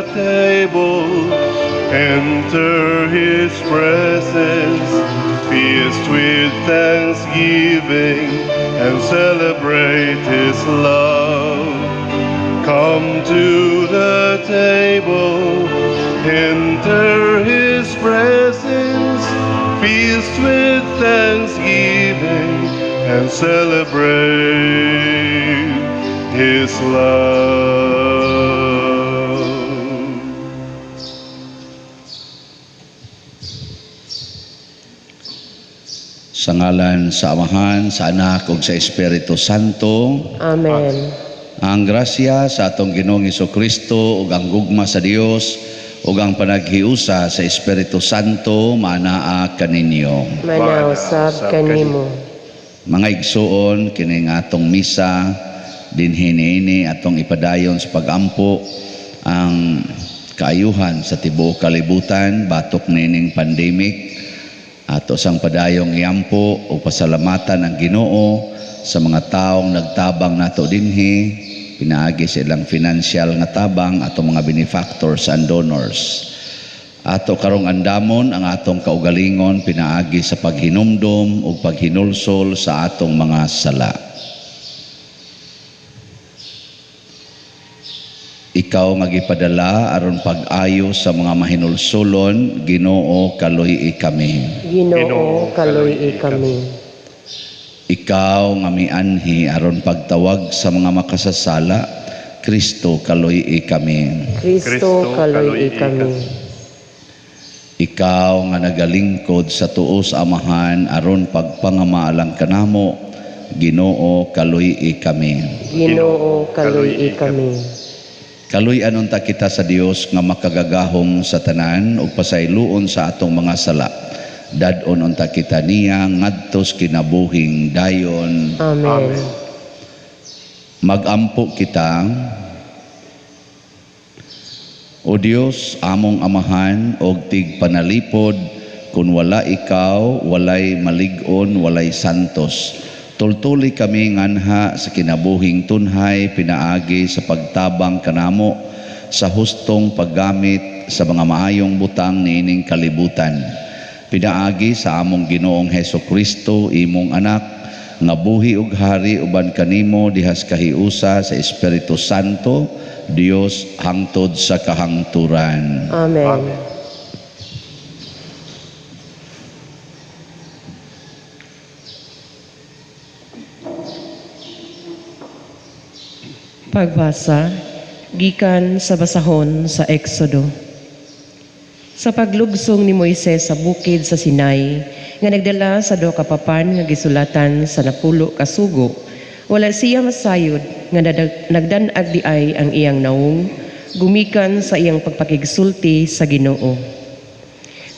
the table, enter his presence, feast with thanksgiving, and celebrate his love. Come to the table, enter his presence, feast with thanksgiving, and celebrate his love. Sa ngalan sa Amahan, sa Anak ug sa Espiritu Santo. Amen. Ang grasya sa atong Ginoong Hesukristo ug ang gugma sa Dios ug ang panaghiusa sa Espiritu Santo maanaa kaninyo. Manausab kanimo. Mga igsuon, kining atong misa dinhi niini atong ipadayon sa pagampo ang kaayuhan sa tibuok kalibutan batok niining pandemic. Ato sang padayong iampo o pasalamatan ang Ginoo sa mga taong nagtabang nato dinhi pinaagi sa ilang financial nga tabang atong mga benefactors and donors. Ato karong andamon ang atong kaugalingon pinaagi sa paghinumdom ug paghinulsol sa atong mga sala. Ikaw nga gipadala aron pag-ayo sa mga mahinulsolon, Ginoo, kaluy-i kami. Ginoo, kaluy-i kami. Ikaw nga mianhi aron pagtawag sa mga makasasala, Kristo, kaluy-i kami. Kristo, kaluy-i kami. Ikaw nga nagalingkod sa tuos Amahan aron pagpangamaalang kanamo, Ginoo, kaluy-i kami. Ginoo, kaluy-i kami. Kaluy-an unta kita sa Dios nga makagagahom sa tanan ug pasayloon sa atong mga sala. Dad-on unta kita niya ngadtos kinabuhing dayon. Amen. Magampo kita. O Dios, among Amahan og tigpanalipod, kun wala ikaw, walay malig-on, walay santos. Tultuli kami nganha sa kinabuhing tunhay pinaagi sa pagtabang kanamo sa hustong paggamit sa mga maayong butang niining kalibutan. Pinaagi sa among Ginoong Heso Kristo, imong anak, nga buhi ug hari uban kanimo dihas kahiusa sa Espiritu Santo, Dios hangtod sa kahangturan. Amen. Amen. Pagbasa, gikan sa basahon sa Exodo. Sa paglugsong ni Moises sa bukid sa Sinai, nga nagdala sa duha ka papan nga gisulatan sa 10 ka sugo, wala siya masayod nga nagdan-ag diay ang iyang naong, gumikan sa iyang pagpakigsulti sa Ginoo.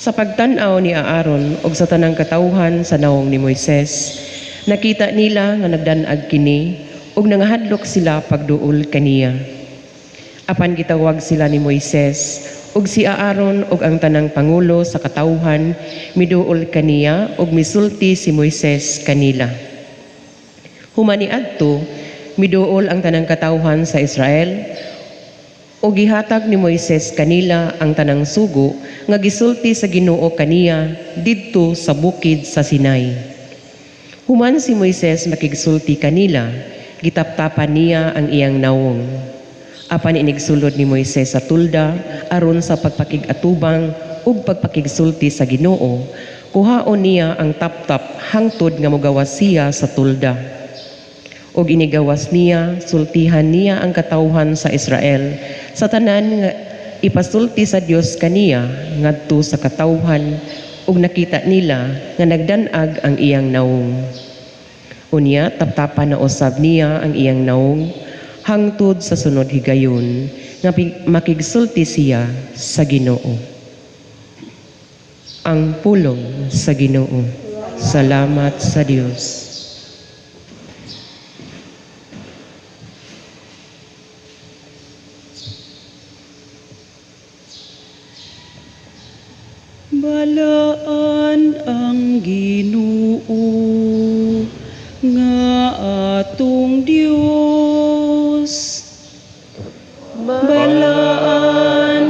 Sa pagtan-aw ni Aaron og sa tanang katawhan sa naong ni Moises, nakita nila nga nagdan-ag kini ug nangahadlok sila pagduol kaniya. Apan gitawag sila ni Moises ug si Aaron ug ang tanang pangulo sa katawhan miduol kaniya ug misulti si Moises kanila. Human niadto, miduol ang tanang katawhan sa Israel ug gihatag ni Moises kanila ang tanang sugo nga gisulti sa Ginoo kaniya didto sa bukid sa Sinai. Human si Moises makigsulti kanila, gitaptapan niya ang iyang nawong. Apan inigsulod ni Moises sa tulda aron sa pagpakig-atubang ug pagpakigsulti sa Ginoo, kuhaon niya ang taptap hangtod nga mogawas siya sa tulda. Ug inigawas niya, sultihan niya ang katawhan sa Israel sa tanan nga ipasulti sa Dios kaniya ngadto sa katawhan, ug nakita nila nga nagdan-ag ang iyang nawong. Unya, taptapan na usab niya ang iyang naong hangtod sa sunod higayon nga makigsulti siya sa Ginoo. Ang pulong sa Ginoo. Salamat sa Dios. Balaan ang Ginoo nga atong Dios. Balaan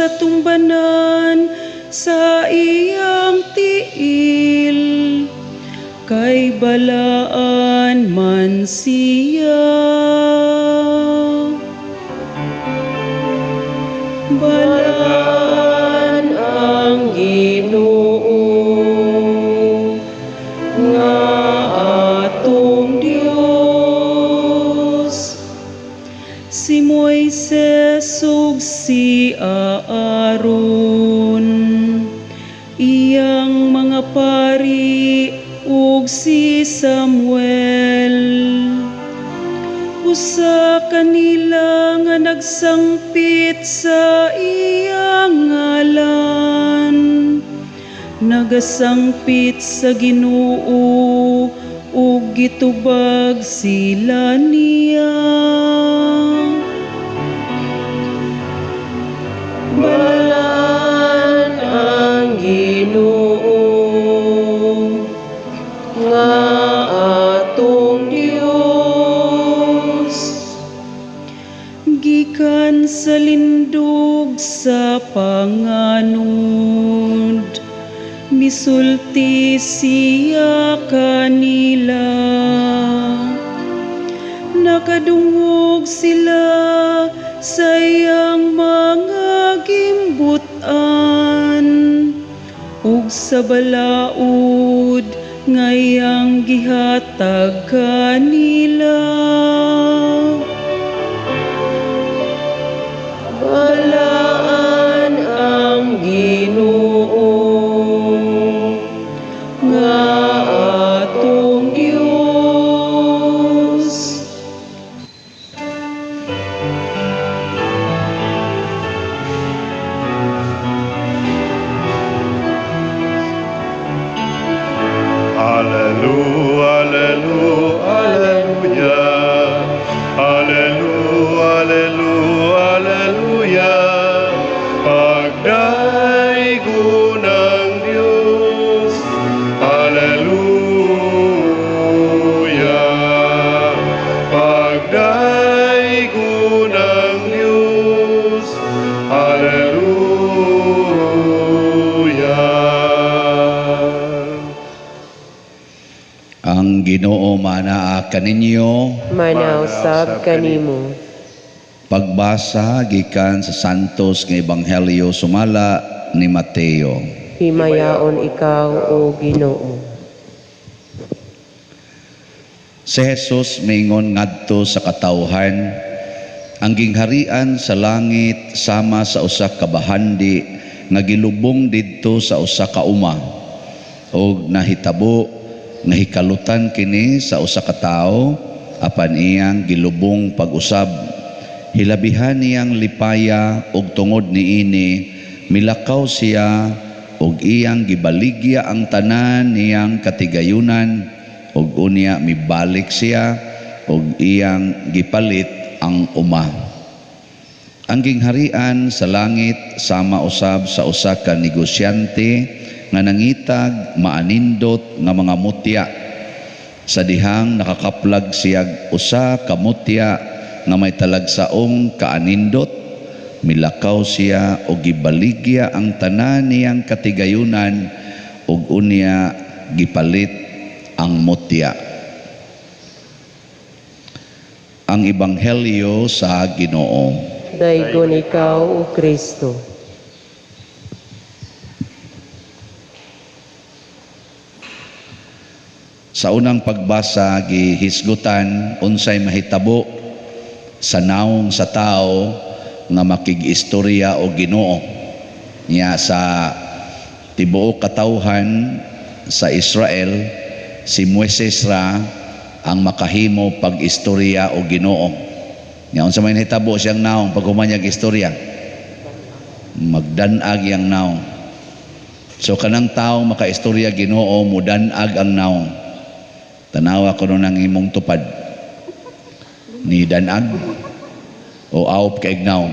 sa tumbanan sa iyang tiil, kay balaan man siya. Balaan ang Ginoo nga atong Dios. Si Moises ug si Aaron, iyang mga pari ug si Samuel, usa kanila nga nagsangpit sa iyang ngalan, nagasangpit sa Ginoo ug gitubag sila niya. Balaan ang Ginoo nga atong Dios. Gikan sa lindog sa panganod, misulti siya kanila. Nakadungog sila sa iyang mga gimbutan, ug sa balaod nga iyang gihatag kanila. Balaan ang Ginoo nga atong Dios. Alleluia, alleluia, alleluia. Alleluia, alleluia, alleluia. Pagdaygon ang Diyos. Alleluia. Pagdaygon ang Diyos. Alleluia. Ang Ginoo manaa kaninyo. Manaw sab kanimo. Pagbasa gikan sa Santos nga Ebanghelyo sumala ni Mateo. Himayaon ikaw, o Ginoo. Si Jesus mingon ngadto sa katawhan, ang gingharian sa langit sama sa usa ka bahandi nga gilubong didto sa usa ka uma, og nahitabo nga hikalutan kini sa usa ka tawo apan iyang gilubong pag-usab. Hilabihan niyang lipaya og tungod niini milakaw siya og iyang gibaligya ang tanan niyang katigayunan, og unya mibalik siya og iyang gipalit ang uma. Ang gingharian sa langit sama usab sa usa ka negosyante nga nangitag maanindot nga mga mutya. Sa dihang nakakaplag siyag usa ka mutya nga may talagsaong kaanindot, milakaw siya og gibaligya ang tanan niyang katigayunan og unya gipalit ang mutya. Ang Ebanghelyo sa Ginoo. Daygon ikaw, o Kristo. Sa unang pagbasa gihisgutan unsay mahitabo sa naong sa tao nga makig-istorya o Ginoo. Niya sa tibuok katawhan sa Israel, si Moises ra ang makahimo pag-istorya o Ginoo. Nya unsa may nahitabo siyang naong pag humanyag istorya? Magdanag yang naong. So kanang tao makaistorya Ginoo, mudanag ang naong. Tanawa ko nun ang imong tupad. Ni danag o awp kay naong.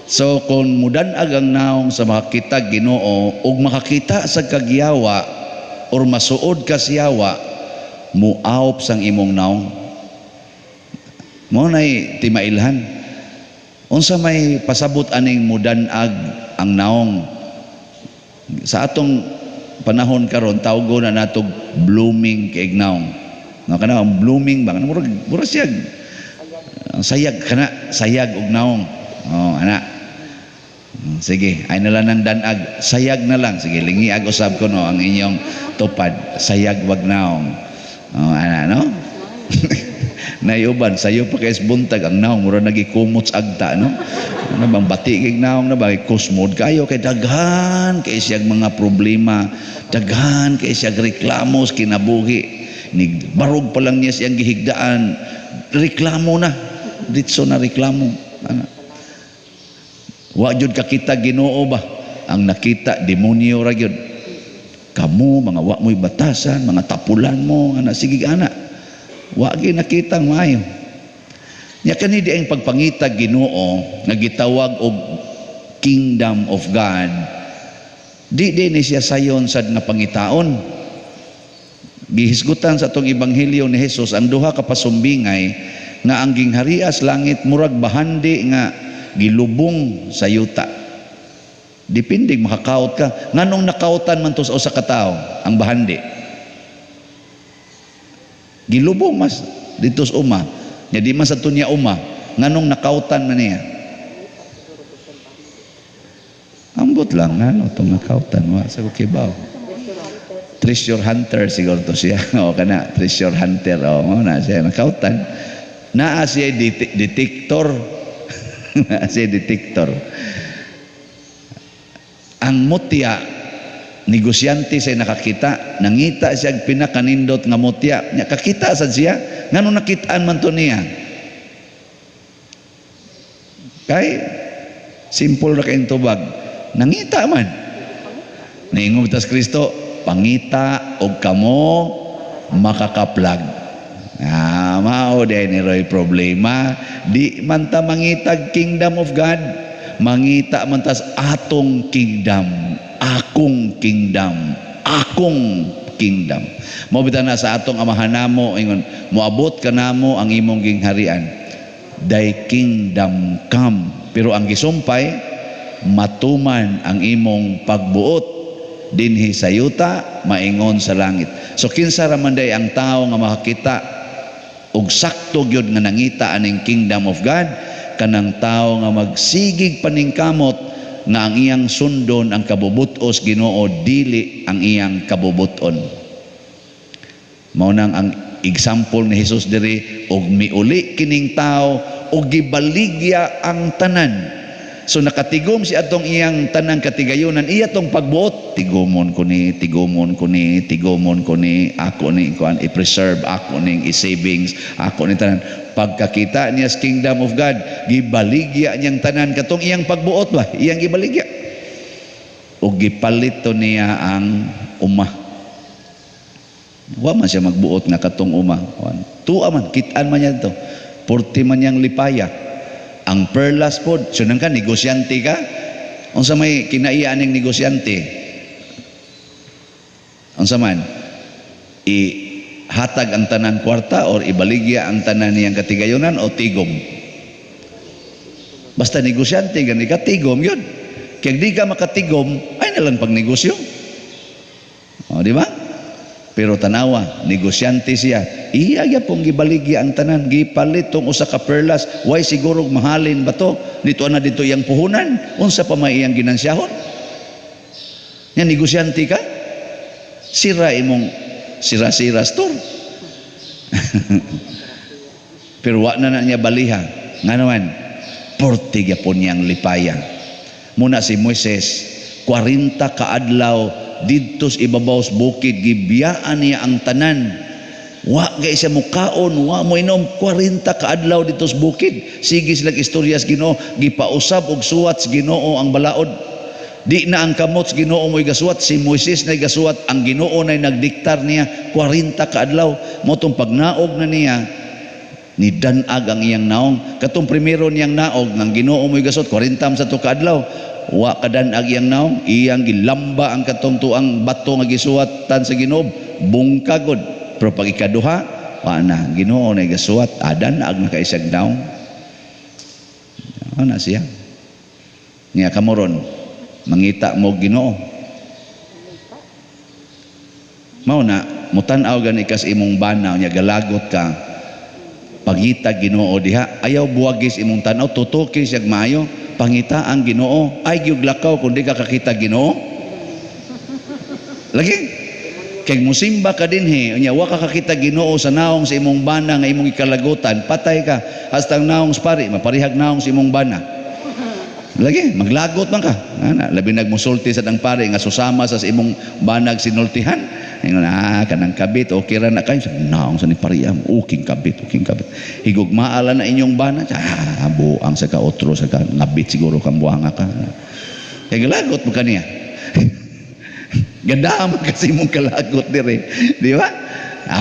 So kung mudanag ang naong sa makakita Ginoo ug makakita sa kagyawa or masuod ka siyawa, muawp sang imong naong. Mo nay timailhan. Unsa may pasabot aning mudanag ang naong? Sa atong panahon karon tawgo na natog blooming kay naong. No kana ang blooming ba kana murag murag siya ang sayag kana, sayag og naong. Oh, ana. Sige, ay na lang ng danag, sayag na lang. Sige, lingiag usab ko no ang inyong tupad, sayag wag naong. Oh, ana no? Nayuban sayo pa kay buntag ang naong mura nagikumots agta no. Ano bang bati kay naong na ba kusmod kayo kay daghan kay siyag mga problema, daghan kay siyag reklamo sa kinabuhi. Nig barog pa lang niya siyang gihigdaan, reklamo na. Ditso na reklamo. Ana. Wa jud kakita Ginoo ba? Ang nakita demonyo ra gyud. Kamo mga wa mo'y batasan, mga tapulan mo, ana sige ana. Wa gyud nakita ang maayo. Nya kani di ang pagpangita Ginoo nga gitawag og Kingdom of God. Di di ni siya sayon sad nga pangitaon. Gihisgutan sa atong ebanghelyo ni Jesus ang duha ka pasumbingay nga ang gingharias langit murag bahandi nga gilubong sa yuta. Depende makakaot ka. Nganong nakautan man to sa usa ka tawo ang bahandi? Gilubong mas dito sa uma. Nya di man sa tunya uma, nganong nakautan man niya? Ambot lang ngano tong nakautan wa sa kibaw. Treasure hunter siguro to siya. O kana treasure hunter o mo na siya nakautan. Naa siya detector. Naa siya detector. Ang mutya, negosyante siya nakakita, nangita siya pinakanindot nga mutya. Nya kakita sad siya, ngano nakitaan man to niya? Kay simple ra kay tubag. Nangita man. Niingon tas Kristo, pangita og kamo makakaplag. Ah, mao day ni Roy problema. Di man ta mangitag Kingdom of God, mangita man tas atong kingdom, akong kingdom, akong kingdom. Mao bitaw na sa atong amahan namo ingon, moabot ka namo ang imong gingharian. Thy kingdom come. Pero ang gisumpay, matuman ang imong pagbuot dinhi sa yuta maingon sa langit. So kinsa ra man day ang tawo nga makakita og sakto gyud nga nangita aning Kingdom of God, kanang tawo nga magsigig paningkamot nga ang iyang sundon ang kabubutos Ginoo, dili ang iyang kabubuton. Mao nang ang example ni Jesus diri, og miuli kining tawo og gibaligya ang tanan. So nakatigom si atong iyang tanang katigayunan, iya tong pagbuot, tigumon ko ni, tigumon ko ni, tigumon ko ni, ako ni kuan i-preserve, ako ning i-savings, ako ni tanan. Pagkakita niya sa Kingdom of God, gibaligya niyang tanan katong iyang pagbuot ba, iyang gibaligya. Og gipalit to niya ang uma. Wa man siya magbuot nga katong uma. Tuwa man, kit-an man niya to. Purti man niyang lipaya. Ang perlas pod, sunang ka, negosyante ka. Unsa may kinaiya aning negosyante? Unsa man? Ihatag ang tanan kwarta or ibaligya ang tanan niyang katigayonan o tigom? Basta negosyante gani ka, tigom yun. Kaya di ka makatigom, ay nalang pagnegosyo. O, di ba? Pero tanawa, negosyante siya. Iya gyapon gibaligya ang tanan, gipalit tong usa ka perlas. Way siguro mahalin ba to? Dito na dito iyang puhunan. Unsa pa may iyang ginansiyahon? Nya negosyante ka? Sira imong sira-sira store. Pero wa na na niya baliha. Nga naman, porte gyapon niyang lipaya. Muna si Moises, 40 kaadlaw didto sa ibabaw sa bukid, gibiyaan niya ang tanan. Wa kay siya mukaon, wa mo inom, 40 kaadlaw didto sa bukid. Sige sila istorya sa Ginoo, gipausab og suwat sa Ginoo ang balaod. Di na ang kamot sa Ginoo mo'y gasuwat, si Moises na'y gasuwat, ang Ginoo na'y nagdiktar niya 40 kaadlaw. Mao tong pagnaog na niya, ni danag ang iyang naong. Katong primero niyang naog ng Ginoo mo'y gasuwat, 40 sa to kaadlaw. Wa kadanag iyang naong, iyang gilamba ang katong tuang bato nga gisuwatan sa Ginoo, bungkagod. Pero pag ikaduha, wa na, Ginoo na gasuwat, adan ag nakaisag naong. Ano na siya? Nya kamoron, mangita mo Ginoo. Mao na mutan-aw gani kas imong bana nya galagot ka. Pangita Ginoo diha, ayaw buwagis imong tan-aw, tutuki siyag maayo, pangita ang Ginoo. Ay gyud lakaw kung di ka kakita Ginoo. Lagi kay musimba ka dinhi, unya wa ka kakita Ginoo sa naong sa imong bana nga imong ikalagutan, patay ka. Hastang naong sa pari, maparihag naong sa imong bana. Lagi maglagot man ka. Ana, labi nagmusulti sa dang pare nga susama sa imong banag sinultihan. Ingon, kanang kabit, okay ra na kayo. Naong sa ni pariam, uking kabit, uking kabit. Higugmaala na inyong bana. Buang sa ka otro sa ka ngabit siguro kang buanga ka. Kay galagot mo kaniya. Ganda man kasi mong kalagot dire, di ba?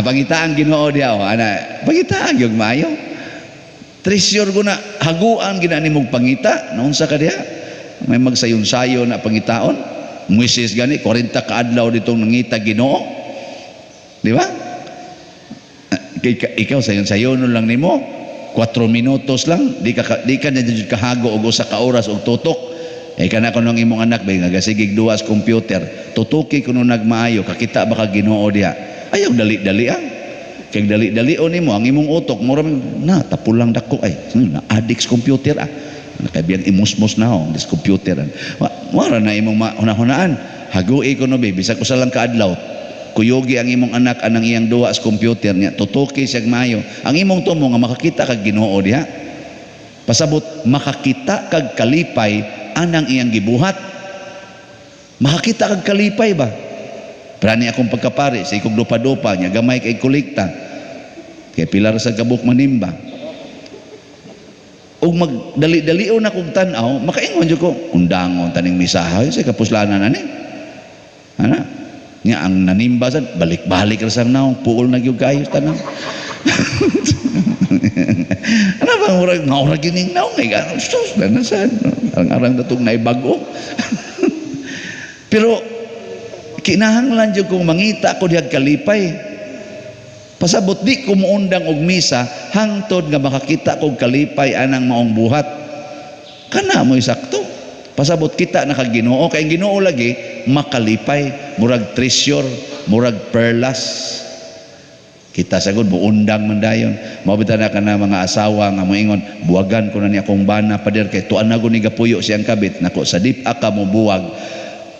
Pangita ang Ginoo diha, oh, ana, pangita ang gyud maayo. Treasure ko na haguan gina nimong pangita, naunsa ka diha? May magsayon-sayon na pangitaon. Moises gani 40 ka adlaw ditong nangita Ginoo. Di ba? Ikaw sayon-sayonon lang nimo, 4 minutos lang, di ka na jud kahago og usa ka oras og tutok. Eh kana kuno ang imong anak bay nga gasigig duwa sa computer, tutuki kuno nagmaayo, kakita ba ka Ginoo diha? Ayaw dali-dali ah. Kay dali-dali nimo ang imong utok mura na tapulang dako ay na addict sa computer ah. Nakabiyang imusmos na ho dis computer. Wara na imong mahunahunaan. Hagui kuno be bisag usa lang ka adlaw. Kuyogi ang imong anak anang iyang duwa sa computer niya, tutuki siya maayo. Ang imong tumo nga makakita kag Ginoo diha. Pasabot makakita kag kalipay anang iyang gibuhat. Makakita kag kalipay ba? Prani akong pagkapare sa ikog dupa-dupa niya gamay kay kolekta. Kay pilar sa gabok manimba. Ug magdali-dalion na kog tan-aw, makaingon jud ko, undangon taning misaha sa kapuslanan ani. Ana? Nya ang nanimba sad balik-balik ra sa naong puol na gyud kayo tanan. Ano ba murag ngaura gining naong ay gano sus danasan. Arang-arang datong naibag-o. Pero kinahanglan jud kong mangita ko dihag kalipay. Pasabot di ko muundang og misa hangtod nga makakita kog kalipay anang maong buhat. Kana mo'y sakto. Pasabot kita na kag Ginoo kay Ginoo lagi makalipay, murag treasure, murag perlas. Kita sagud muundang man dayon. Mao bitaw na kana mga asawa nga moingon, buwagan ko na ni akong bana pader kay tuan na ni gapuyo siyang kabit nako sa dip aka mo buwag.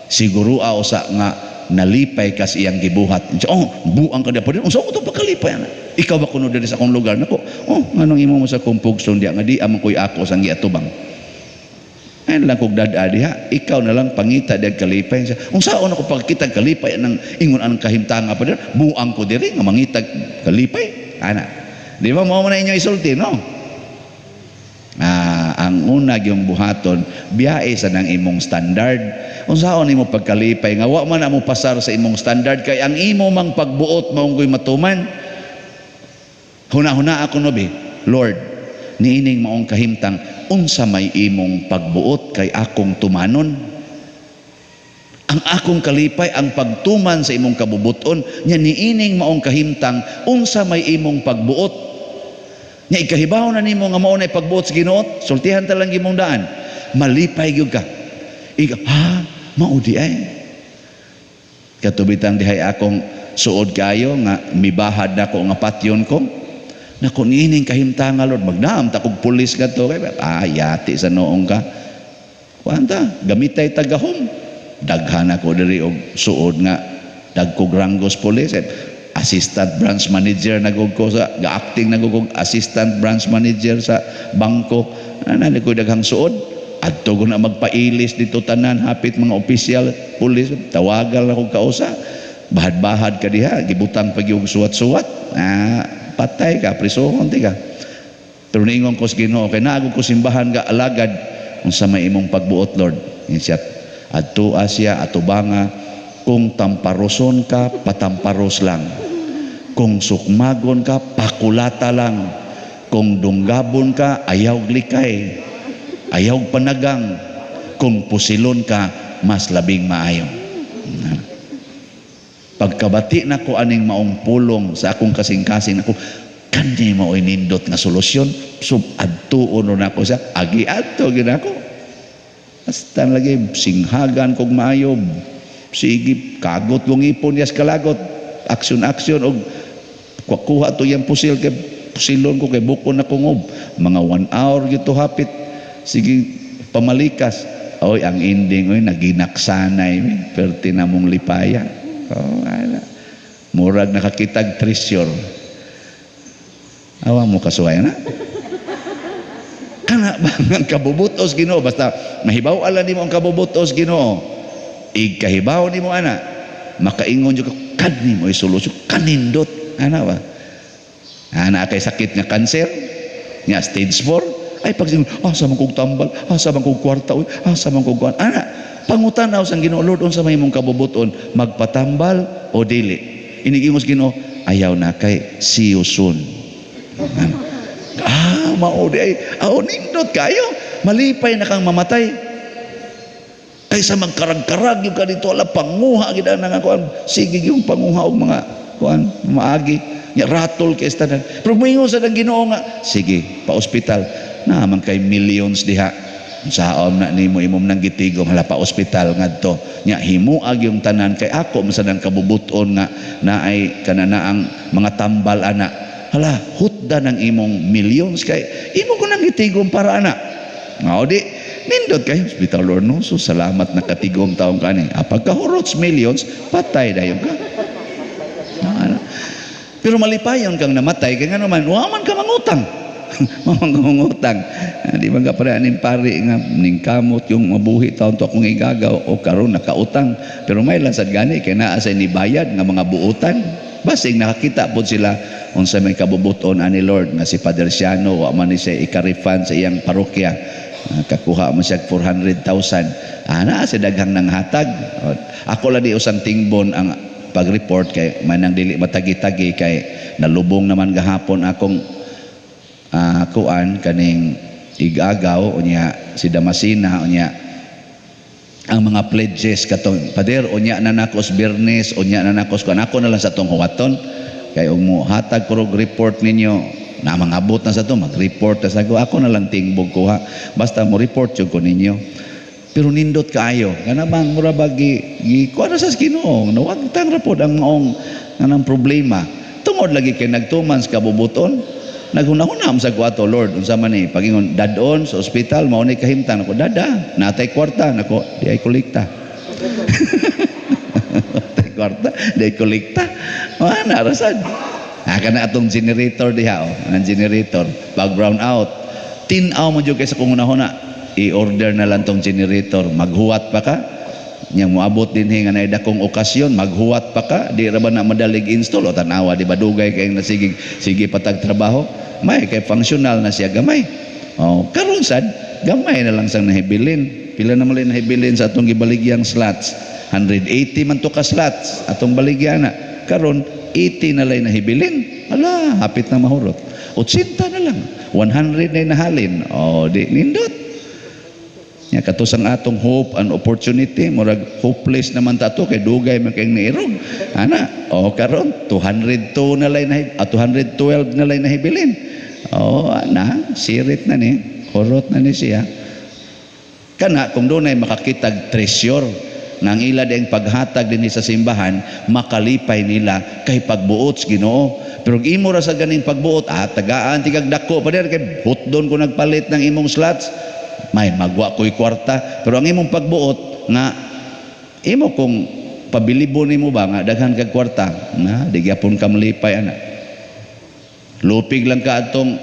Siguro usa nga nalipay kas iyang gibuhat. Oh, buang ka pader. Unsa ko to pagkalipay ana? Ikaw ba kuno diri sa akong lugar nako? Oh, nganong imo mo sa kumpugson diya nga di amang koy ako sang giatubang. Ayun lang kog dad-a diha, ikaw na lang pangita diag kalipay. Unsaon ako pagkita kalipay anang ingon anang kahimtanga pa diri, buang ko diri nga mangita kalipay. Ana. Di ba mao man na inyo isulti, no? Ang una gyung buhaton, biyae sa nang imong standard. Unsaon nimo pagkalipay nga wa man amo pasar sa imong standard kay ang imo mang pagbuot maunggoy matuman. Huna-huna ako no be, Lord, niining maong kahimtang unsa may imong pagbuot kay akong tumanon. Ang akong kalipay ang pagtuman sa imong kabubuton nya niining maong kahimtang unsa may imong pagbuot. Nya ikahibaw na nimo nga mao nay pagbuot sa Ginoo, sultihan ta lang imong daan. Malipay gyud ka. Ika, ha, mao di ay. Katubitang dihay akong suod kayo nga mibahad nako nga patyon ko. Nako niining kahimtanga Lord, magdaam ta kog pulis kadto kay yati sa noong ka. Kuanta, gamitay tagahom. Daghan ako diri og suod nga dagkog ranggos pulis. Assistant branch manager na gud ko sa ga-acting na gud assistant branch manager sa bangko. Ana ko daghang suod. Adto ko na magpailis dito tanan hapit mga opisyal pulis, tawagal ako kausa. Bahad-bahad ka diha, gibutang pa gyud suwat-suwat. Patay ka, prisohon ti ka. Pero niingon ko sa Ginoo kay naagog ko simbahan ga alagad unsa may imong pagbuot Lord. Siya adto Asia atubanga kung tamparoson ka patamparos lang. Kung sukmagon ka pakulata lang. Kung dunggabon ka ayaw likay. Ayaw panagang. Kung pusilon ka mas labing maayo. Pagkabati nako aning maong pulong sa akong kasing-kasing nako, Kani mo nindot nga solusyon. So adtuon na ako siya, agi adto gyud ako. Basta lagi singhagan kog maayo. Sige, kagot kong ipon yas kalagot. Aksyon-aksyon og kuha to yang pusil kay pusilon ko kay bukon na kungob. Mga 1 hour gito hapit. Sige, pamalikas. Oy, ang ending oy naginaksanay perti na mong lipaya. Oh, ala. Murag nakakitag treasure. Awa mo kasuway na. Kana ba ang kabubutos Ginoo, basta mahibaw ala nimo ang kabubutos Ginoo. Igkahibaw nimo ana, makaingon jud ka kadni mo solusyon kanindot ana ba. Ana kay sakit nga kanser nga stage 4 ay pag sa man kog tambal, sa man kog kwarta, oy, sa man kog kuan. Ana pangutanaw sang Ginoo, Lord, unsa may imong kabubuton, magpatambal o dili? Inigingos Ginoo, ayaw na kay see you soon. Ana. Ah, mao di ay, aw nindot kayo, malipay na kang mamatay. Kaysa magkarag-karag yung ka dito, ala panguha gid ang kuan, sige yung panguha og mga kuan maagi, nya ratol kay tanan. Pero moingon sa Ginoo nga, sige, pa ospital. Naman kay millions diha. Saom na nimo imong nang gitigom hala pa ospital ngadto. Nya himuag yung tanan kay ako masadan kabubuton nga naay kananaang mga tambal ana. Hala, hutda ng imong millions kay imo ko nang gitigom para ana. Ngao di nindot kay hospital Lord no. So salamat nakatigom taong kani. Ah, pagkahurot millions, patay dayon ka. Ana. Pero malipayon kang namatay kay ngano man wa man ka mangutang. Wa man ka mangutang. Di ba ka pare aning pari nga ning kamot yung mabuhi taon to akong igagaw o karon nakautang. Pero may lang sad gani kay naa sa nibayad nga mga buutan. Basing nakakita pod sila unsa may kabubuton ani Lord nga si Padre Siano wa man ni siya ikarifan sa iyang parokya. Kakuha man siya 400,000. Ana sa daghang nanghatag. Ako lang di usang tingbon ang pag-report kay manang dili matagi-tagi kay nalubong naman gahapon akong kuan kaning igagaw unya si Damasina unya ang mga pledges katong pader unya na nako sa Biyernes unya na nako kuan ako na lang sa tong huwaton kay ug mo hatag ko og report ninyo na mangabot na sa to mag-report na sa ko ako na lang tingbog kuha basta mo report jud ko ninyo. Pero nindot kaayo kana bang mura ba gi kuan na sa Ginoo nawagtang ra pod ang maong nganang problema tungod lagi kay nagtuman sa kabubuton. Naghunahuna sa kuato Lord unsa man ni pagingon dadon sa ospital mao ni kahimtang nako dada natay kwarta nako di ay kolekta. Natay kwarta di ay kolekta. Ana rasad. Kana atong generator diha oh, ang generator pag brown out tin-aw mo jud kay sa kung hunahuna i-order na lang tong generator maghuwat pa ka nya moabot dinhi nga naay dakong okasyon maghuwat pa ka di ra ba na madalig install o tan-awa di ba dugay kay nasigig sige patag trabaho may kay functional na siya gamay. Oh, karon sad gamay na lang sang nahibilin. Pila na man nahibilin sa atong gibaligyang slots? 180 man to ka slots atong baligyan na. Karon 80 na lang nahibilin. Ala, hapit na mahurot. 80 na lang. 100 na nahalin. Oh, di nindot. Nya kato sang atong hope and opportunity murag hopeless naman ta to kay dugay man kay niirog. Ana, oh karon 202 na lay na 212 na lay nahibilin. Oh, ana, sirit na ni, horot na ni siya. Kana kung dunay makakitag treasure nang ila ding paghatag dinhi sa simbahan, makalipay nila kay pagbuot sa Ginoo. Pero imo ra sa ganing pagbuot, tagaan tigag dako pa dir kay hutdon ko nagpalit ng imong slots. May magwa ko'y kwarta. Pero ang imong pagbuot nga imo kung pabilibon nimo ba nga daghan kag kwarta na di gyapon ka malipay ana. Lupig lang ka atong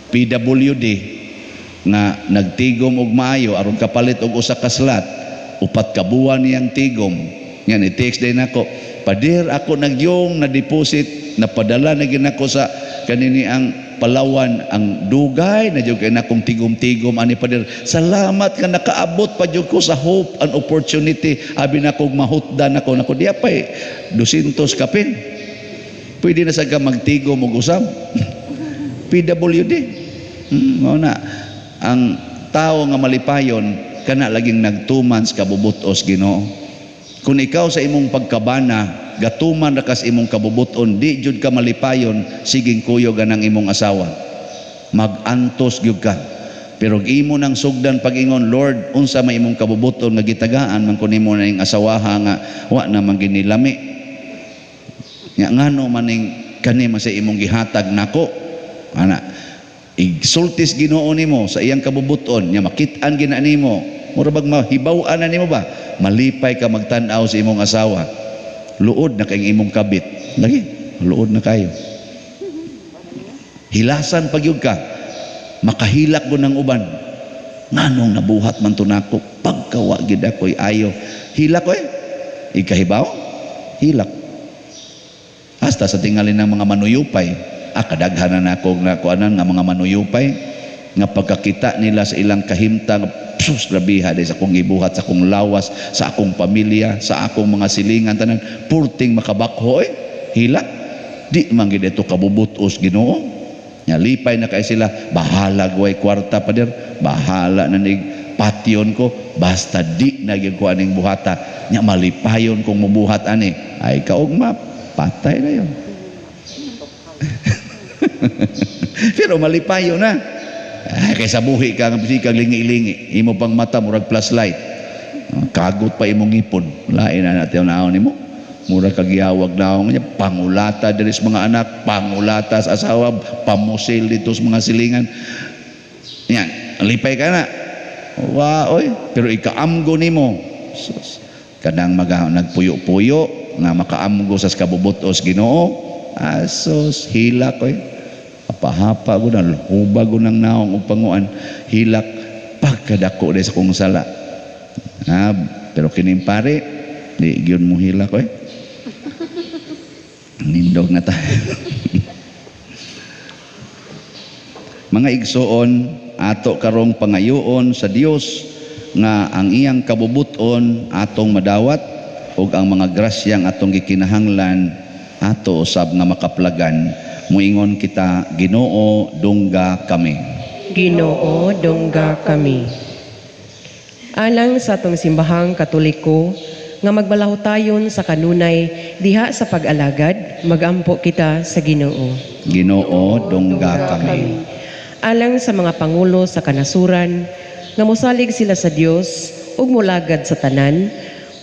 PWD nga nagtigom og maayo aron kapalit og usa ka slot, 4 ka buwan niyang tigom. Ngan i-text din ako, pader ako nagyong na deposit napadala na gid nako sa kanini ang Palawan ang dugay na jud kay nakong tigom-tigom ani pader. Salamat ka nakaabot pa jud ko sa hope and opportunity. Abi nako mahutdan nako nako diya pay 200 kapin. Pwede na sa ka magtigom og usab. PWD. Mao na ang tawo nga malipayon kana laging nagtuman sa kabubutos Ginoo. Kung ikaw sa imong pagkabana, gatuman ra kas imong kabubuton, di jud ka malipayon, siging kuyog anang imong asawa. Magantos gyud ka. Pero imo nang sugdan pag-ingon, Lord, unsa may imong kabubuton nga gitagaan man kun nimo ning asawaha nga wa na man ginilami. Nya ngano maning kani man sa imong gihatag nako? Ana, igsultis Ginoo nimo sa iyang kabubuton, nya makit-an gina nimo. Mura bag mahibaw-an na nimo ba? Malipay ka magtan-aw sa imong asawa. Luod na kay imong kabit. Lagi, luod na kayo. Hilasan pagyud ka. Makahilak ko ng uban. Nganong nabuhat man to nako, pagkawa gid ako'y ayo. Hilak ko eh. Ikahibaw? Hilak. Hasta sa tingali ng mga manuyupay. Ah, kadaghanan na ako nga kuanan nga mga manuyupay nga pagkakita nila sa ilang kahimtang, sus, grabiha day sa akong gibuhat, sa akong lawas, sa akong pamilya, sa akong mga silingan tanan, purting makabakho eh. Hilak. Di man gid ito kabubutos Ginoo. Nya lipay na kay sila, bahala gway kwarta pader, bahala na nig patyon ko, basta di na gyud ko aning buhata. Nya malipayon kung mubuhat ani. Ay kaugma, patay na yon. Pero malipayon na. Ay, kaysa buhi ka nga kag lingi-lingi, imo pang mata murag flashlight. Kagot pa imong ngipon. Lain na natin naon nimo. Mura kag giyawag naong niya, pangulata diri sa mga anak, pangulata sa asawa, pamusil dito sa mga silingan. Yan, lipay ka na. Wa oy, pero ikaamgo nimo. Sus, kanang maga nagpuyo-puyo nga makaamgo sa kabubutos Ginoo. Asos hilak oy. Apahapa ko na, hubag ko ng naong upanguan, hilak pagkadako diri sa kong sala. Ah, pero kining pare, di gyud mo hilak oy. Nindog na tayo. Mga igsoon, ato karong pangayoon sa Dios nga ang iyang kabubuton atong madawat ug ang mga grasyang atong gikinahanglan ato usab nga makaplagan. Muingon kita, Ginoo, dungga kami. Ginoo, dungga kami. Alang sa atong simbahang Katoliko nga magbalahutayon sa kanunay diha sa pag-alagad, magampo kita sa Ginoo. Ginoo, dungga kami. Alang sa mga pangulo sa kanasuran nga mosalig sila sa Dios ug molagad sa tanan,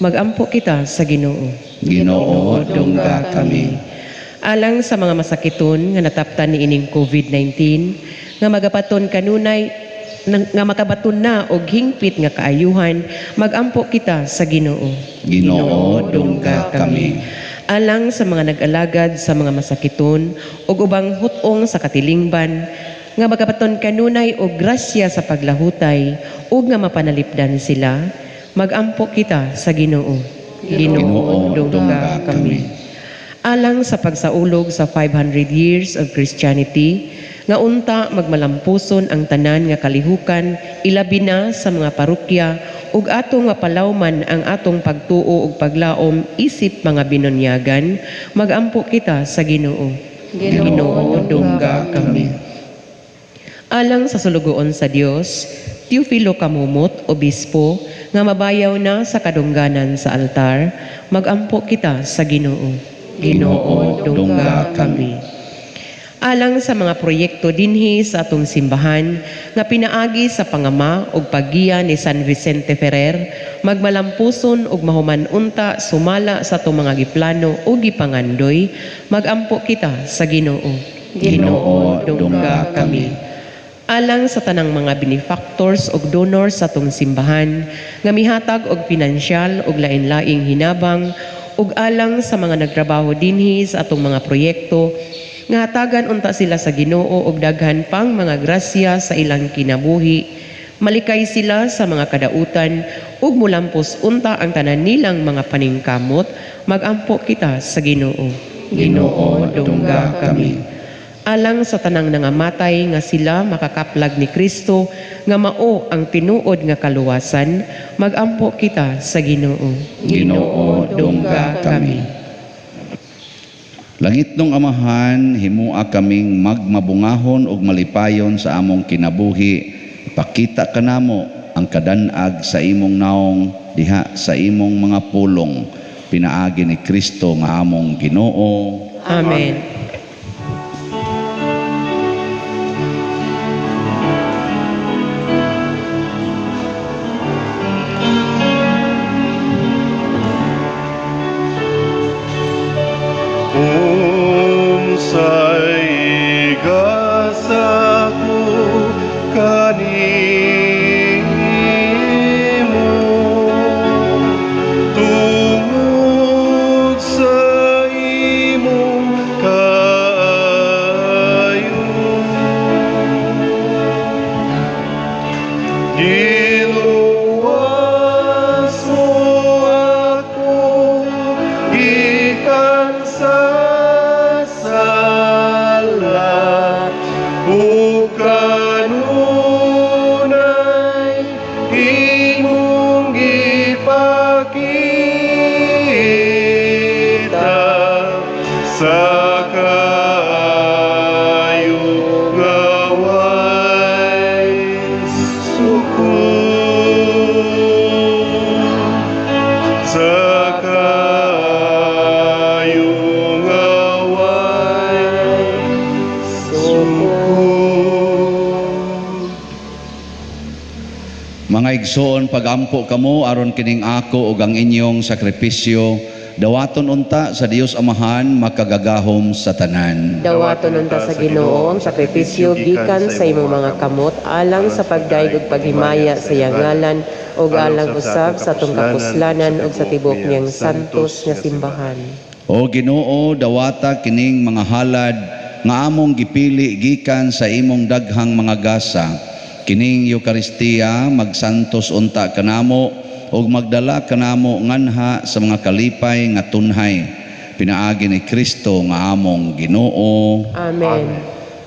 magampo kita sa Ginoo. Ginoo, dungga kami. Alang sa mga masakiton nga nataptan niining COVID-19 nga magapaton kanunay nga makabaton na og hingpit nga kaayuhan, magampo kita sa Ginoo. Ginoo, dungga kami. Alang sa mga nag-alagad sa mga masakiton ug ubang hut-ong sa katilingban nga magabaton kanunay og grasya sa paglahutay ug nga mapanalipdan sila, magampo kita sa Ginoo. Ginoo, dungga kami. Alang sa pagsaulog sa 500 years of Christianity, nga unta magmalampuson ang tanan nga kalihukan, ilabi na sa mga parokya, ug atong mapalawman ang atong pagtuo ug paglaom isip mga binunyagan, magampo kita sa Ginoo. Ginoo, dungga kami. Alang sa sulugoon sa Dios, Teofilo Camomot, obispo, nga mabayaw na sa kadungganan sa altar, magampo kita sa Ginoo. Ginoo, dungga kami. Alang sa mga proyekto dinhi sa atong simbahan nga pinaagi sa pangama ug paggiya ni San Vicente Ferrer, magmalampuson ug mahuman unta sumala sa atong mga giplano ug gipangandoy, magampo kita sa Ginoo. Ginoo, dungga kami. Alang sa tanang mga benefactors ug donors sa atong simbahan nga mihatag og pinansyal ug lain-laing hinabang, ug alang sa mga nagtrabaho dinhi sa atong mga proyekto nga hatagan unta sila sa Ginoo og daghan pang mga grasya sa ilang kinabuhi, malikay sila sa mga kadautan ug mulampos unta ang tanan nilang mga paningkamot, magampo kita sa Ginoo. Ginoo, dungga kami. Alang sa tanang nangamatay nga sila makakaplag ni Kristo nga mao ang tinuod nga kaluwasan, magampo kita sa Ginoo. Ginoo, dungga kami. Langit nung Amahan, himua kaming magmabungahon ug malipayon sa among kinabuhi. Pakita kanamo ang kadanag sa imong naong diha sa imong mga pulong, pinaagi ni Kristo nga among Ginoo. Amen. Unsay gasa ko kanimo tungod sa imong kaayo, giluwas mo ako gikan sa sala ug kanunay imong gipakita sa kaayo nga way sukod, sa kaayo nga way sukod. Mga igsoon, pagampo kamo aron kining ako ug ang inyong sakripisyo dawaton unta sa Dios Amahan makagagahom sa tanan. Dawaton unta sa Ginoo ang sakripisyo gikan sa imong mga kamot alang sa pagdayeg ug paghimaya sa iyang ngalan ug alang usab sa atong kapuslanan ug sa tibuok niyang santos nga simbahan. O Ginoo, dawata kining mga halad nga among gipili gikan sa imong daghang mga gasa. Kining Eukaristiya magsantos unta kanamo ug magdala kanamo nganha sa mga kalipay nga tunhay. Pinaagi ni Kristo nga among Ginoo. Amen.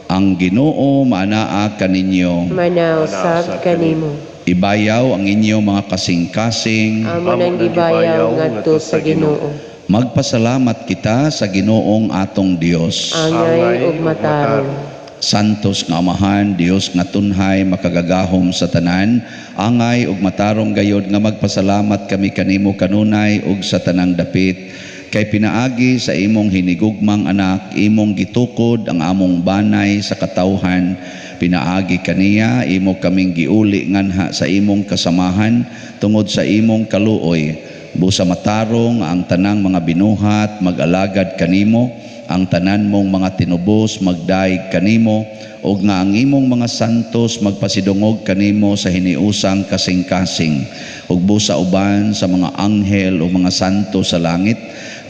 Ang Ginoo maanaa kaninyo. Manaw sab kanimo. Ibayaw ang inyong mga kasing-kasing. Amo nang gibayaw ngadto sa Ginoo. Magpasalamat kita sa Ginoong atong Dios. Angay ug matarong. Santos nga Amahan, Dios nga tunhay, makagagahom sa tanan, angay ug matarong gayod nga magpasalamat kami kanimo kanunay ug sa tanang dapit. Kay pinaagi sa imong hinigugmang anak, imong gitukod ang among banay sa katawhan. Pinaagi kaniya, imo kaming giuli nganha sa imong kasamahan tungod sa imong kaluoy. Busa matarong ang tanang mga binuhat mag-alagad kanimo, ang tanan mong mga tinubos magdaig kanimo, ug nga ang imong mga santos magpasidungog kanimo sa hiniusang kasing-kasing. Ug busa uban sa mga anghel o mga santo sa langit,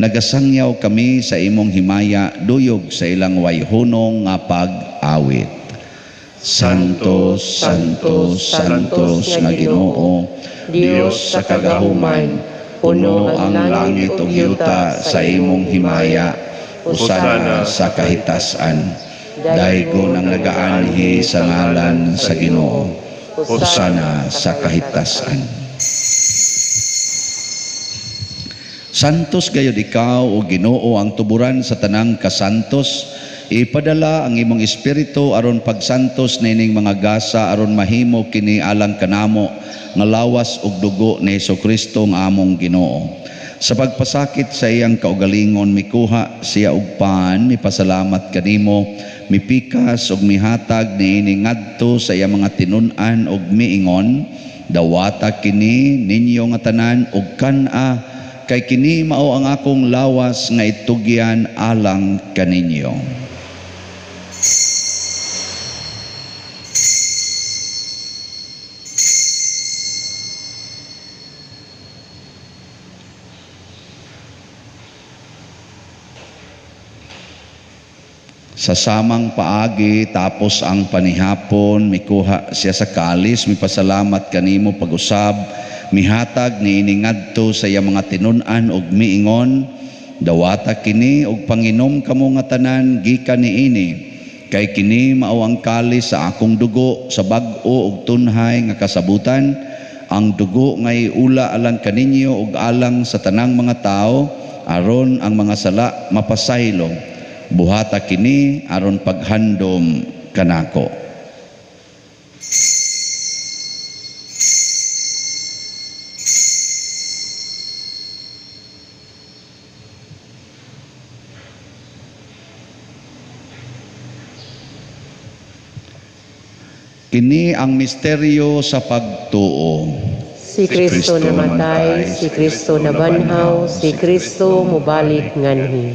nagasangyaw kami sa imong himaya duyog sa ilang wayhunong nga pag-awit. Santos, Santos, Santos nga Ginoo, Dios sa kagahuman, puno ang langit ug yuta sa imong himaya, usana sa kahitasan. Daygon ang nagaanhi sa ngalan sa Ginoo, usana sa kahitasan. Santos gayud ikaw o Ginoo ang tuburan sa tanang kasantos. Ipadala ang imong espiritu aron pagsantos nining mga gasa aron mahimo kini alang kanamo nga lawas ug dugo ni Hesukristo nga among Ginoo. Sa pagpasakit sa iyang kaugalingon mikuha siya og pan, mipasalamat kanimo, mipikas ug mihatag niini ngadto sa iyang mga tinun-an ug miingon, dawata kini ninyo nga tanan ug kan-a, kay kini mao ang akong lawas nga itugyan alang kaninyo. Sa samang paagi, tapos ang panihapon, mikuha siya sa kalis, mipasalamat kanimo pag-usab, mihatag niini ngadto sa iyang mga tinun-an ug miingon, dawata kini ug panginom kamo nga tanan gikan niini, kay kini mao ang kalis sa akong dugo sa bag-o ug tunhay nga kasabutan, ang dugo nga iula alang kaninyo ug alang sa tanang mga tawo, aron ang mga sala mapasaylo. Buhata kini aron paghandom kanako. Kini ang misteryo sa pagtuo. Si Kristo namatay, si Kristo nabanhaw, si Kristo mubalik nganhi.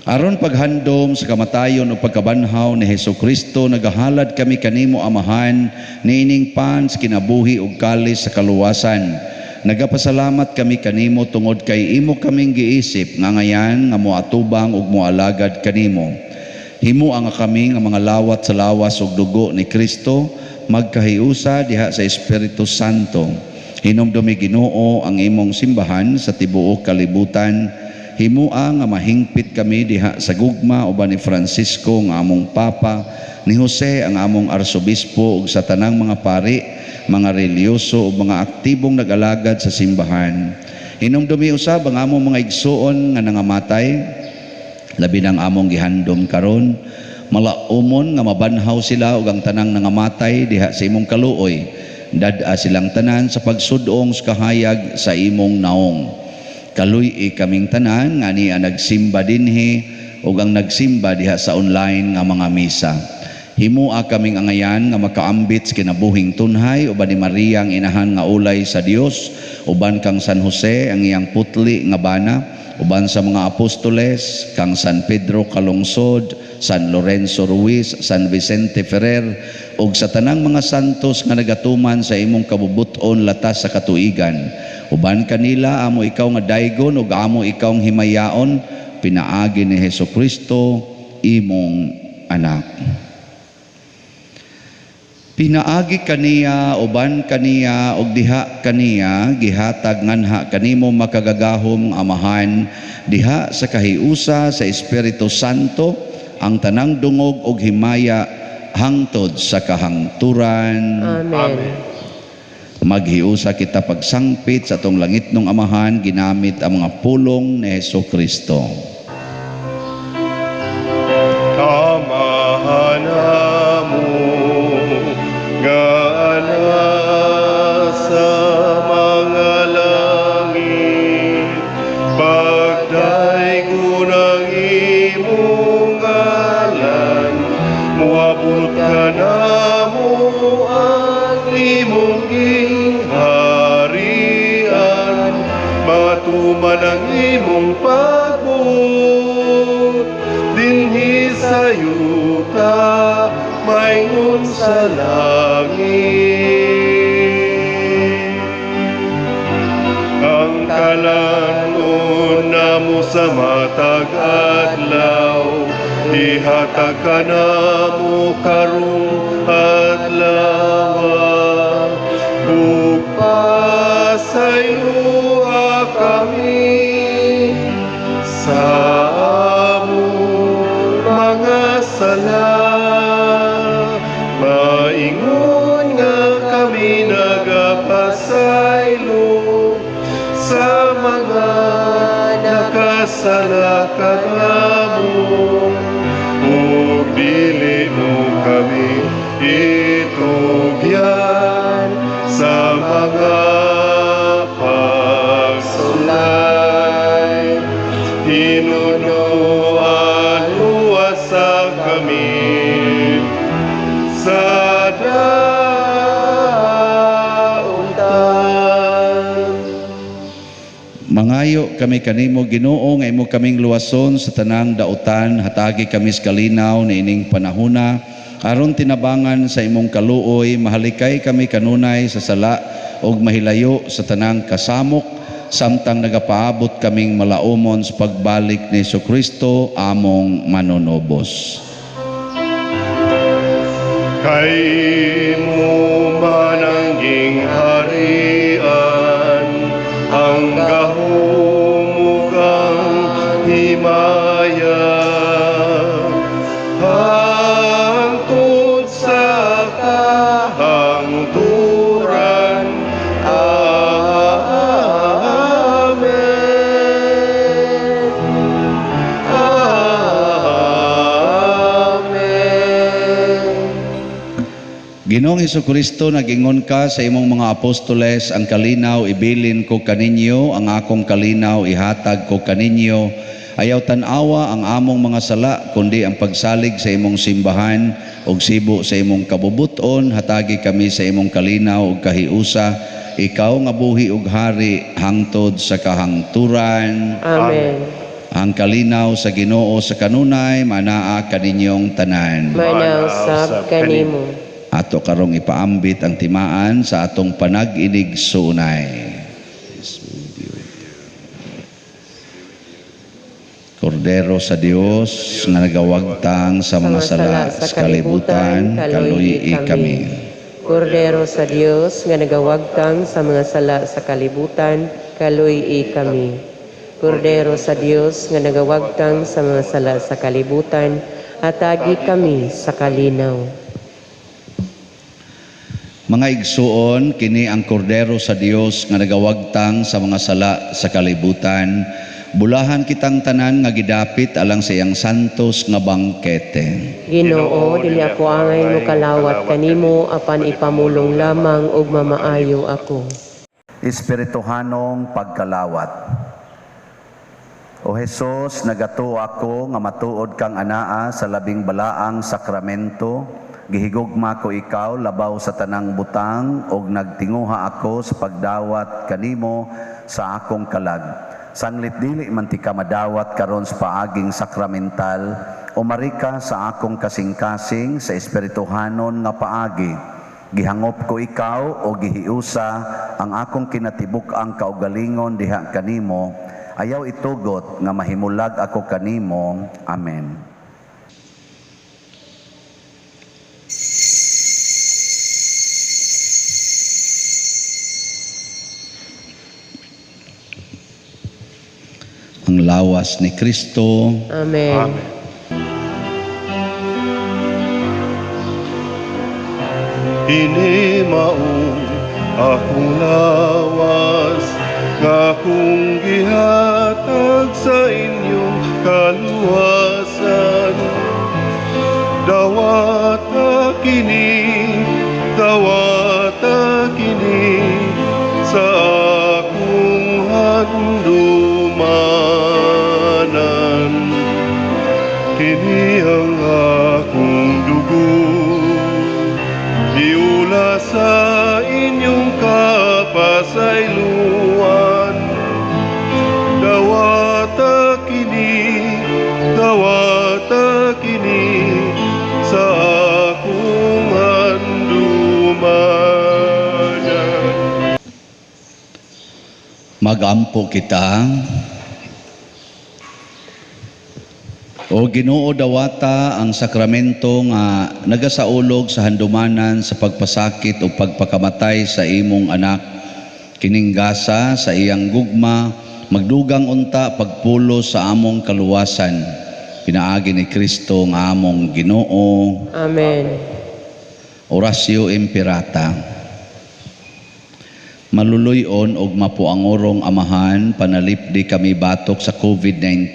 Aron paghandom sa kamatayon o pagkabanhaw ni Hesus Kristo, nagahalad kami kanimo, Amahan, niining pan sa kinabuhi ug kalis sa kaluwasan. Nagapasalamat kami kanimo tungod kay imo kaming giisip nga ngayan nga moatubang ug moalagad kanimo. Himoa nga kami nga mga lawat sa lawas ug dugo ni Kristo magkahiusa diha sa Espiritu Santo. Hinumdumi, Ginoo, ang imong simbahan sa tibuok kalibutan. Himoa nga mahingpit kami diha sa gugma uban ni Francisco nga among Papa, ni Jose ang among Arsobispo ug sa tanang mga pari, mga relihiyoso ug mga aktibong nag-alagad sa simbahan. Hinumdumi usab ang among mga igsuon nga nangamatay, labi nang among gihandom karon. Malaumon nga mabanhaw sila ug ang tanang nangamatay diha sa imong kaluoy. Dad-a silang tanan sa pagsudong sa kahayag sa imong naong. Kaluy-i kaming tanan nga niya nagsimba dinhi ug ang nagsimba diha sa online nga mga misa. Himoa kaming angayan nga makaambit sa kinabuhing tunhay uban ni Maria ang inahan nga ulay sa Dios, uban kang San Jose ang iyang putli nga bana, uban sa mga apostoles, kang San Pedro Calungsod, San Lorenzo Ruiz, San Vicente Ferrer, ug sa tanang mga santos nga nagatuman sa imong kabubuton latas sa katuigan. Uban kanila amo ikaw nga daygon ug amo ikaw ang himayaon, pinaagi ni Hesus Kristo imong anak. Pinaagi kaniya, uban kaniya, ug diha kaniya, gihatag nganha kanimo makagagahom Amahan, diha sa kahiusa sa Espiritu Santo, ang tanang dungog ug himaya hangtod sa kahangturan. Amen. Maghiusa kita pagsangpit sa atong langitnong Amahan, ginamit ang mga pulong ni Hesus Kristo. Amahan namo nga sa mga langit, pagdaygon ang imong ngalan, moabot kanamo ang imong gingharian, matuman ang imong pagbuot dinhi sa yuta maingon sa langit. Ang kalanon namo sa matag adlaw, ihatag kanamo karong adlaw, ug pasayloa kami sa among mga sala, maingon nga kami nagapasaylo sa mga nakasala kanamo, ug dili mo kami itugyan sa mga pagsulay. Hinunuan luwasa kami sa dautan. Mangayo kami kanimo, Ginoo, nga imo kaming luwason sa tanang dautan, hatagi kami sa kalinaw niining panahona aron tinabangan sa imong kaluoy, mahalikay kami kanunay sa sala ug mahilayo sa tanang kasamok, samtang nagapaabot kaming malaumon sa pagbalik ni Hesukristo among manunubos. Kay imo man ang gingharian, ang gahom ug ang himaya, hangtod sa kahangturan. Amen. Amen. Ginoong Hesukristo, nagingon ka sa imong mga apostoles, ang kalinaw ibilin ko kaninyo, ang akong kalinaw ihatag ko kaninyo. Ayaw tan-awa ang among mga sala kundi ang pagsalig sa imong simbahan ug sibo sa imong kabubuton. Hatagi kami sa imong kalinaw ug kahiusa, ikaw nga buhi ug hari hangtod sa kahangturan. Amen. Ang kalinaw sa Ginoo sa kanunay manaa kaninyong tanan. Manaw sab kanimo. Ato karong ipaambit ang timaan sa atong panag-inig sunay. Kordero sa Dios nga nagawagtang sa mga sala sa kalibutan, kaluyi kami. Kordero sa Dios nga nagawagtang sa mga sala sa kalibutan, kaluyi kami. Kordero sa Dios nga nagawagtang sa mga sala sa kalibutan, hatagi kami sa kalinaw. Mga igsuon, kini ang kordero sa Dios nga nagawagtang sa mga sala sa kalibutan. Bulahan kitang tanan nga gidapit alang sa iyang santos nga bangkete. Ginoo, dili ako angay mokalawat kanimo, apan ipamulong lamang ug mamaayo ako. Espirituhanong pagkalawat. O Hesus, nagatuo ako nga matuod kang anaa sa labing balaang sakramento. Gihigugma ko ikaw labaw sa tanang butang ug nagtinguha ako sa pagdawat kanimo sa akong kalag. Sanglit dili man ti ka madawat karon sa paaging sakramental, umarika sa akong kasing-kasing sa espirituhanon nga paagi. Gihangop ko ikaw o gihiusa ang akong kinatibuk-ang kaugalingon diha kanimo. Ayaw itugot nga mahimulag ako kanimo. Amen. Ang lawas ni Kristo. Amen. Amen. Ini mao akong lawas nga akong gihatag sa inyong kaluwasan. Dawata kini, dawata kini sa akong handumanan. Kini ang akong dugo, giula sa inyong kapasayloan. Dawata kini, dawata kini sa akong handumanan. Magampo kita. O Ginoo, dawata ang sakramento nga nagasaulog sa handumanan sa pagpasakit o pagpakamatay sa imong anak. Kining gasa sa iyang gugma, magdugang unta pagpulo sa among kaluwasan. Pinaagi ni Kristo nga among Ginoo. Amen. Oratio Imperata. Maluluyon og mapuangorong amahan, panalipdi kami batok sa COVID-19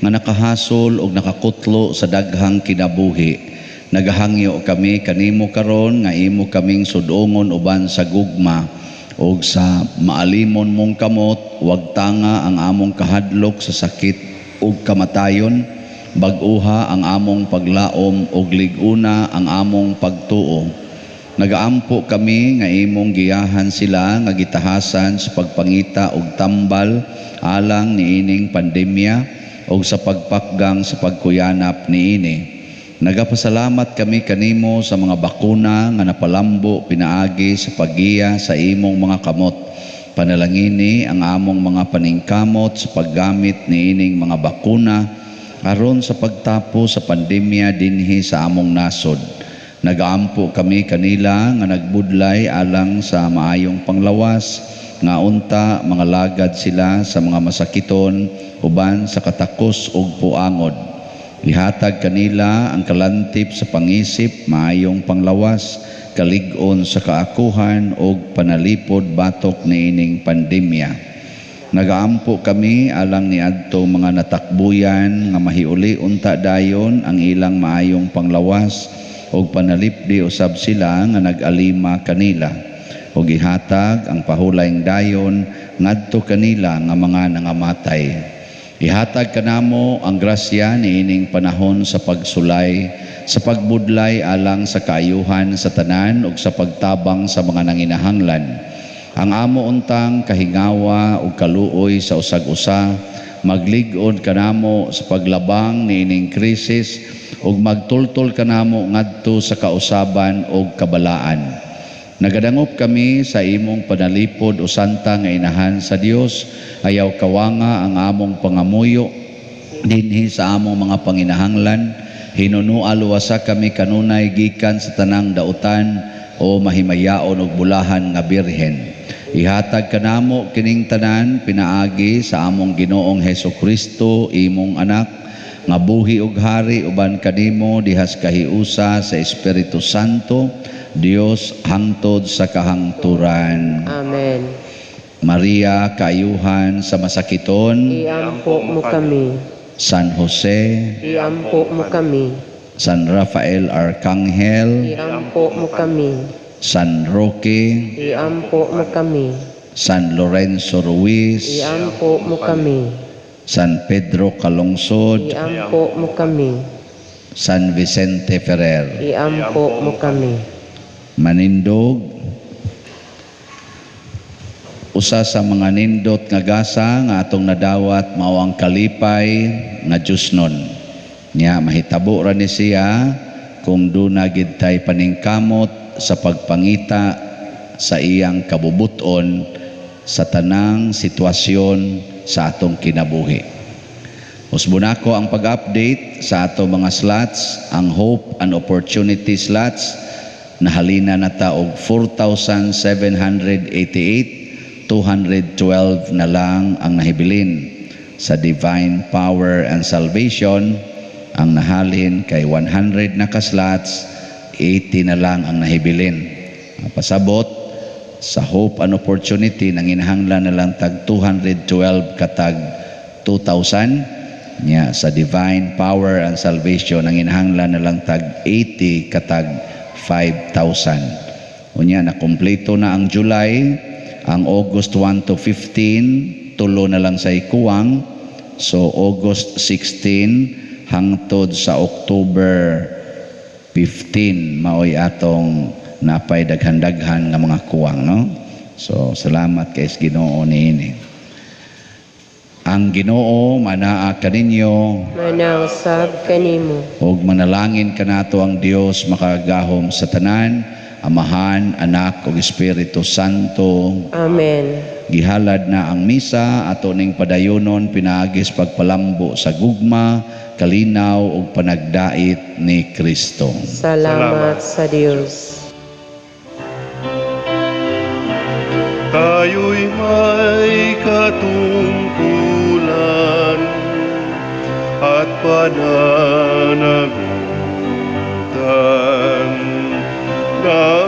nga nakahasol og nakakutlo sa daghang kinabuhi. Nagahangyo kami kanimo karon nga imo kaming sudongon uban sa gugma og sa maalimon mong kamot, wag tanga ang among kahadlok sa sakit ug kamatayon, bag-uha ang among paglaom ug lig-una ang among pagtuo. Nagaampo kami nga imong giyahan sila nga gitahasan sa pagpangita og tambal alang niining pandemya og sa pagpakgang sa pagkuyanap niini. Nagapasalamat kami kanimo sa mga bakuna nga napalambo pinaagi sa paggiya sa imong mga kamot. Panalangini ang among mga paningkamot sa paggamit niining mga bakuna aron sa pagtapos sa pandemya dinhi sa among nasod. Nagaampo kami kanila nga nagbudlay alang sa maayong panglawas, nga unta mga lagad sila sa mga masakiton uban sa katakos ug puangod. Ihatag kanila ang kalantip sa pangisip, maayong panglawas, kalig-on sa kaakuhan ug panalipod batok niining pandemya. Nagaampo kami alang niadto mga natakbuyan nga mahiuli unta dayon ang ilang maayong panglawas ug panalipdi usab sila nga nag-alima kanila ug ihatag ang pahulayng dayon ngadto kanila nga mga nangamatay. Ihatag kanamo ang grasya niining panahon sa pagsulay, sa pagbudlay alang sa kaayuhan sa tanan ug sa pagtabang sa mga nanginahanglan. Ang amo untang kahingawa ug kaluoy sa usag-usa maglig-on kanamo sa paglabang niining krisis ug magtultol kanamo ngadto sa kausaban ug kabalaan. Nagadangop kami sa imong panalipod o santa nga inahan sa Dios, ayaw kawanga ang among pangamuyo dinhi sa among mga panginahanglan. Hinunua luwasa kami kanunay gikan sa tanang dautan o mahimayaon ug bulahan nga birhen. Ihatag kanamo kining tanan pinaagi sa among Ginoong Hesus Kristo, imong anak, nga buhi ug hari uban kanimo dihas kahiusa sa Espiritu Santo, Dios hangtod sa kahangturan. Amen. Maria, kaayuhan sa masakiton, Iampo mo kami. San Jose, Iampo mo kami. San Rafael Arcangel, Iampo mo kami. San Roque, Iampo mo kami. San Lorenzo Ruiz, Iampo mo kami. San Pedro Calungsod, Iampo mo kami. San Vicente Ferrer. Iampo mo kami. Manindog, usa sa mga nindot nga gasa nga atong nadawat mao ang kalipay nga Diyosnon. Nya mahitabo ra ni siya kung duna gid tay paningkamot sa pagpangita sa iyang kabubuton sa tanang sitwasyon sa atong kinabuhi. Usbon ako ang pag-update sa atong mga slots, ang Hope and Opportunity slots, nahalina na ta og 4,788, 212 na lang ang nahibilin. Sa Divine Power and Salvation, ang nahalin kay 100 na ka-slots, 80 na lang ang nahibilin. Pasabot, sa Hope and Opportunity, nanginahanglan na lang tag 212 katag 2,000. Nya, sa Divine Power and Salvation, nanginahanglan na lang tag 80 katag 5,000. Unya, nakumpleto na ang July, ang August 1 to 15, tulo na lang sa ikuwang. So, August 16 hangtod sa October 15, maoy atong napay daghan-daghan nga mga kuwang, no? So, salamat kay Ginoo niini. Ang Ginoo manaa kaninyo, manausab kanimo, ug manalangin kanato ang Dios makagagahom sa tanan, Amahan, Anak ug Espiritu Santo. Amen. Gihalad na ang misa ato ning padayonon pinaagis pagpalambo sa gugma, kalinaw ug panagdait ni Kristo. Salamat sa Dios. Tayo'y may katungkulan at pananagutan na